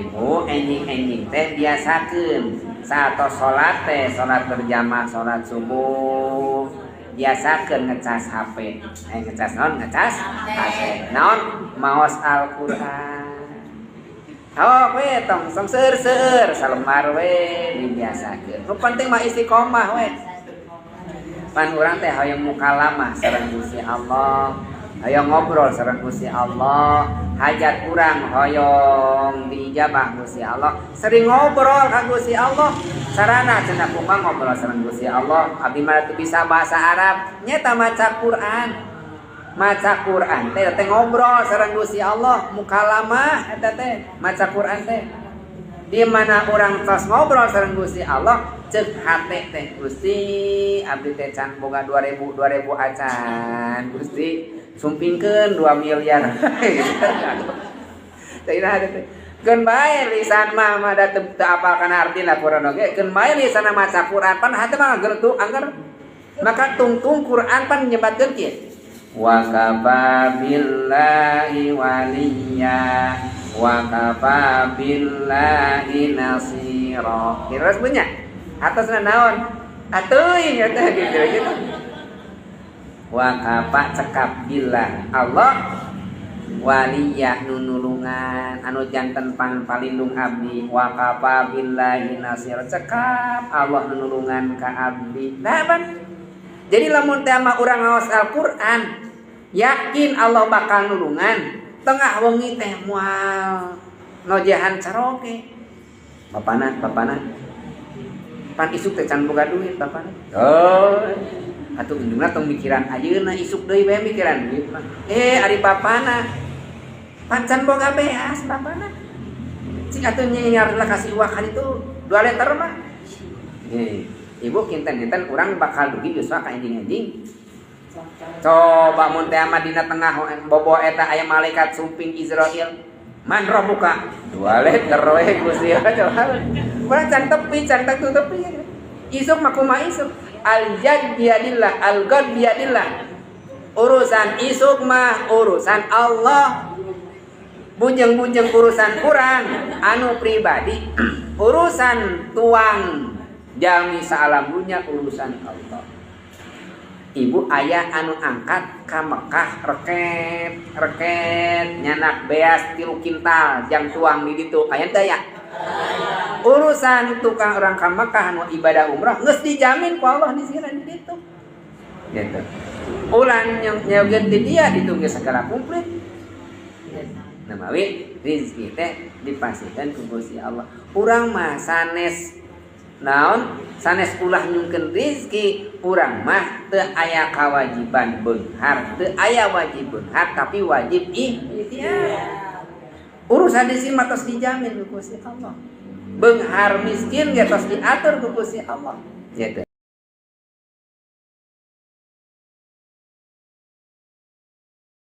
Ibu, enjing-enjing teh biasakeun saat sholat teh, sholat berjamaah, sholat subuh, biasakeun ngecas HP. Eh, ngecas naon? Ngecas HP naon? Maos Al-Qur'an. Oh, we tong tong seueur-seueur, salembar we dibiasakeun. Nu penting mah istiqomah we. Pan urang teh hoyong mukalamah sareng Gusti Allah, hoyong ngobrol sareng Gusti Allah, hajat urang hoyong diijabah Gusti Allah, sering ngobrol ka Gusti Allah. Sarana cenah kumaha ngobrol sareng Gusti Allah? Abdi mah teu bisa bahasa Arab, nyeta maca Quran. Maca Quran teh teh ngobrol sareng Gusti Allah, mukalamah eta teh maca Quran teh. Di mana urang tos ngobrol sareng Gusti Allah, cek hate teh, "Gusti, abdi teh can boga 2000 2000 acan. Gusti, sumpingkeun 2 miliar." Teh iraha teh? Keun bae lisan mah mah da teu apal kana artina Quran oge, keun bae lisan maca Quran, pan hate mah geretuk angger. Maka tungtung Quran pan nyebatkeun kieu, wa kafa billahi waliya wa kafa billahi nasira. Kira punya atasna naon atuh eta gitu gitu. Wa kafa cekap, billah Allah, waliya nunulungan, anu janten pan palindung abdi, wa kafa billahi nasir, cekap Allah nunulungan ka abdi. Nah, pan jadi lamun teh mah urang ngaos Al-Qur'an, yakin Allah bakal nulungan, tengah wengi teh moal nojehan caroke. "Bapana, bapana, pan isuk teh can boga duit, bapana." Oh, atuh indungna tong mikiran ayeuna, isuk deui bae mikiran duit mah. Eh, ari bapana pan can boga beas, bapana. Cik atuh nyiar lah, kasih uang itu 2 liter mah. Eh, ibu, kinten-kinten urang bakal dugi yuswa ka enjing-enjing. Coba mun teh mah dina tengah bobo eta aya malaikat sumping Izrail. Man rabbuka? 2 liter we, Gusti. Coba. Urang can tepi, can tepi. Isuk mah kumaha isuk? Al yad biyadillah, al ghad biyadillah. Urusan isuk mah urusan Allah. Bujeng-bujeng urusan urang anu pribadi, urusan tuang jalmi saalam dunya urusan Allah. Ibu, ayah anu angkat ka Mekah reket reket nyanak beas 3 kintal jang tuang di ditu, aya teu aya? Urusan tukang orang ka Mekah anu ibadah umroh geus dijamin ku Allah di sini di ditu gitu. Ulah nyeugkeun ti dia ditunggu segala komplit. Namawi rizki teh dipastikan ku Gusti Allah. Urang mah sanes naon, sanes ulah nyungkeun rizki. Urang mah teu aya kewajiban beunghar, teu aya wajib beunghar, tapi wajib ikhtiar. Urusan di sini mah tos dijamin ku Gusti Allah. Beunghar miskin ge tos diatur ku Gusti Allah gitu.